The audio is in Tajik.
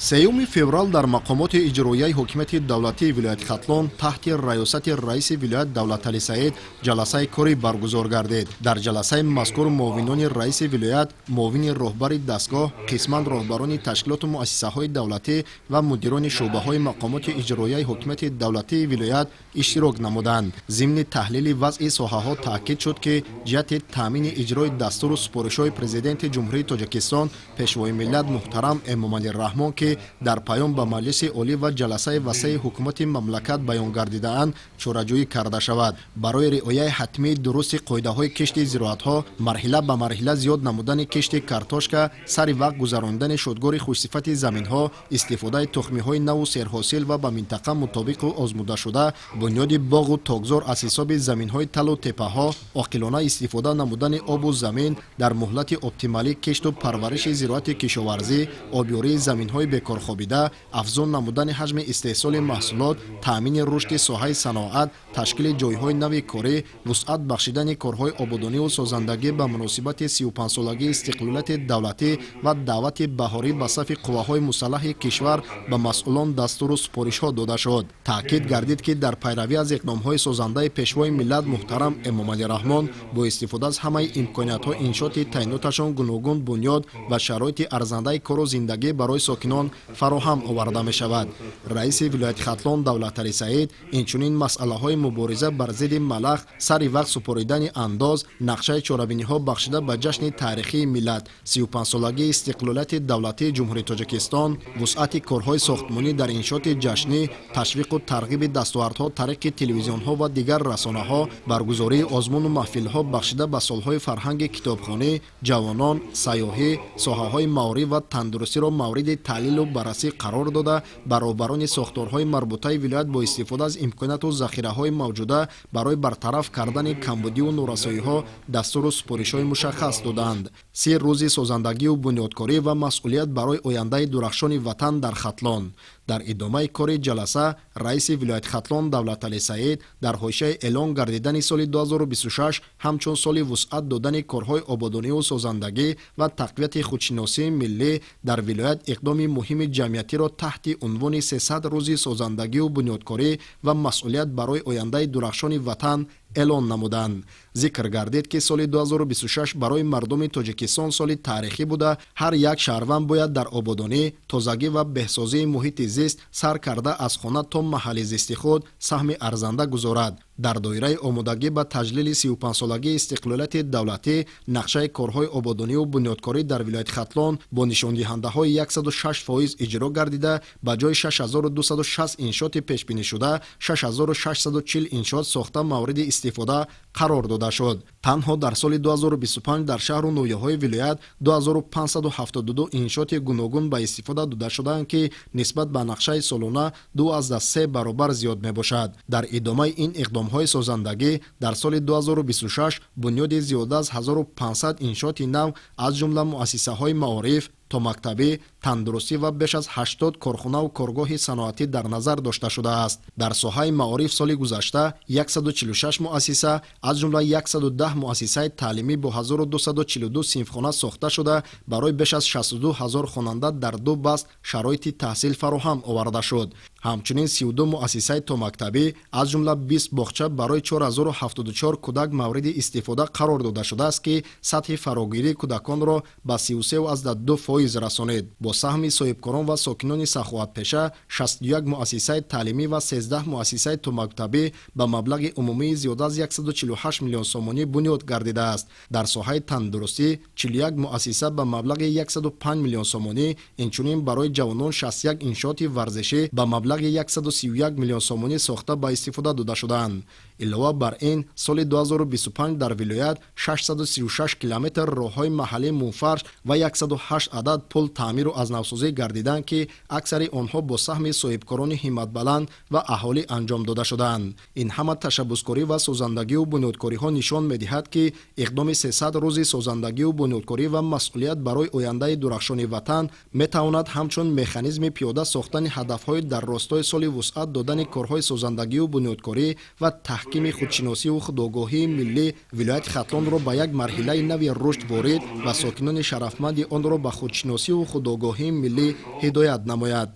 3 феврал дар мақомоти иҷроияи ҳокимияти давлатии вилояти Хатлон таҳти раёсати раиси вилоят Давлаталӣ Саид ҷаласаи корӣ баргузор гардид. Дар ҷаласаи мазкур муовинони раиси вилоят, муовини роҳбари дастгоҳ, қисман роҳбарони ташкилоту муассисаҳои давлатӣ ва мудирони шӯъбаҳои мақомоти иҷроияи ҳокимияти давлатии вилоят иштирок намуданд. Зимни таҳлили вазъи соҳаҳо таъкид шуд, ки ҷиҳати таъмини иҷрои дастуру супоришҳои Президенти Ҷумҳурии Тоҷикистон, Пешвои миллат муҳтарам Эмомалӣ Раҳмон, ки дар паём ба Маҷлиси Олӣ ва ҷаласаи васеи ҳукумати мамлакат баён гардидаанд, чораҷӯӣ карда шавад. Барои риояи ҳатмии дурусти қоидаҳои кишти зироатҳо, марҳила ба марҳила зиёд намудани кишти картошка, сари вақт гузаронидани шудгори хушсифати заминҳо, истифодаи тухмиҳои наву серҳосил ва ба минтақа мутобиқу озмудашуда, бунёди боғу токзор аз ҳисоби заминҳои талу теппаҳо, оқилона истифода намудани обу замин, дар муҳлати оптималӣ кишту парвариши зироати кишоварзӣ, обёрии заминҳои бекорхобида, афзун намудани ҳаҷми истеҳсоли маҳсулот, таъмини рушди соҳаи саноат, ташкили ҷойҳои нави корӣ, вусъат бахшидани корҳои ободониву созандагӣ ба муносибати 35-солагии истиқлолияти давлатӣ ва даъвати баҳорӣ ба сафи қувваҳои мусаллаҳи кишвар ба масъулон дастуру супоришҳо дода шуд. Таъкид гардид, ки дар пайравӣ аз иқдомҳои созандаи Пешвои миллат муҳтарам Эмомалӣ Раҳмон бо истифода аз ҳамаи имкониятҳо иншооти таъиноташон гуногун бунёд ва шароити арзандаи кору зиндагӣ барои сокинон фароҳам оварда мешавад. Раиси вилояти Хатлон Давлаталӣ Саид инчунин масъалаҳои мубориза бар зидди малах, сари вақт супоридани андоз, нақшаи чорабиниҳо бахшида ба ҷашни таърихии миллат, 35-солагии истиқлолияти давлатии Ҷумҳурии Тоҷикистон, вусъати корҳои сохтмонӣ дар иншооти ҷашнӣ, ташвиқу тарғиби дастовардҳо тариқи телевизионҳо ва дигар расонаҳо, баргузории озмуну маҳфилҳо бахшида ба солҳои фарҳанги китобхонӣ, ҷавонон, сайёҳӣ, соҳаҳои маориф ва тандурустиро мавриди таҳлилу баррасӣ қарор дода, ба роҳбарони сохторҳои марбутаи вилоят бо истифода аз имконияту захираҳои мавҷуда барои бартараф кардани камбудиву норасоиҳо дастуру супоришҳои мушаххас доданд. 30 рӯзи созандагию бунёдкорӣ ва масъулият барои ояндаи дурахшони ватан дар Хатлон. Дар идомаи кори ҷаласа раиси вилояти Хатлон Давлаталӣ Саид дар ҳошияи эълон гардидани соли 2026 ҳамчун соли вусъат додани корҳои ободониву созандагӣ ва тақвияти худшиносии миллӣ дар вилоят иқдоми муҳими ҷамъиятиро таҳти унвони 300 рӯзи созандагию бунёдкорӣ ва масъулият барои ояндаи дурахшони ватан эълон намуданд. Зикр гардид, ки соли 2026 барои мардуми Тоҷикистон соли таърихӣ буда, ҳар як шаҳрванд бояд дар ободонӣ, тозагӣ ва беҳсозии муҳити зист, сар карда аз хона то маҳалли зисти худ, саҳми арзанда гузорад. Дар доираи омодагӣ ба таҷлили 35-солагии истиқлолияти давлатӣ нақшаи корҳои ободониву бунёдкорӣ дар вилояти Хатлон бо нишондиҳандаҳои 106% иҷро гардида, ба ҷои 6260 иншооти пешбинишуда 6640 иншоот сохта, мавриди истифода қарор дода шуд. Танҳо дар соли 2025 дар шаҳру ноҳияҳои вилоят 2572 иншооти гуногун ба истифода дода шудаанд, ки нисбат ба нақшаи солона 2,3 баробар зиёд мебошад. Дар идомаи ин иқдомҳои созандагӣ дар соли 2026 бунёди зиёда аз 1500 иншооти нав, аз ҷумла муассисаҳои маориф, томактабӣ, тандурустӣ ва беш аз 80 корхонаву коргоҳи саноатӣ дар назар дошта шудааст. Дар соҳаи маориф соли гузашта 146 муассиса, аз ҷумла 110 муассисаи таълимӣ бо 1242 синфхона сохта шуда, барои беш аз 62 ҳазор хонанда дар ду баст шароити таҳсил фароҳам оварда шуд. Ҳамчунин 32 муассисаи томактабӣ, аз ҷумла 20 боғча барои 4074 кӯдак мавриди истифода қарор дода шудааст, ки сатҳи фарогирии кӯдаконро ба 33,2% расонид. Бо саҳми соҳибкорон ва сокинони саховатпеша 61 муассисаи таълимӣ ва 13 муассисаи томактабӣ ба маблағи умумии зиёда аз 148 миллион сомонӣ бунёд гардидааст. Дар соҳаи тандурустӣ 41 муассиса ба маблағи 105 миллион сомонӣ, инчунин барои ҷавонон 61 иншооти варзишӣ ба маблағи 131 миллион сомонӣ сохта, ба истифода дода шудаанд. Илова бар ин, соли 2025 дар вилоят 636 километр роҳҳои маҳаллии мунфарш ва 108 адад пул таъмиру аз навсозӣ гардиданд, ки аксари онҳо бо саҳми соҳибкорони ҳимматбаланд ва аҳолӣ анҷом дода шудаанд. Ин ҳама ташаббускорӣ ва созандагию бунёдкориҳо нишон медиҳад, ки иқдоми 300 рӯзи созандагию бунёдкорӣ ва масъулият барои ояндаи дурахшони ватан метавонад ҳамчун механизми пиёда сохтани ҳадафҳои дар ростои соли вусъат додани корҳои созандагию бунёдкорӣ ва таҳкими Таҳкими худшиносиву худогоҳии миллӣ вилояти Хатлонро ба як марҳилаи нави рушд ворид ва сокинони шарафманди онро ба худшиносиву худогоҳии миллӣ ҳидоят намояд.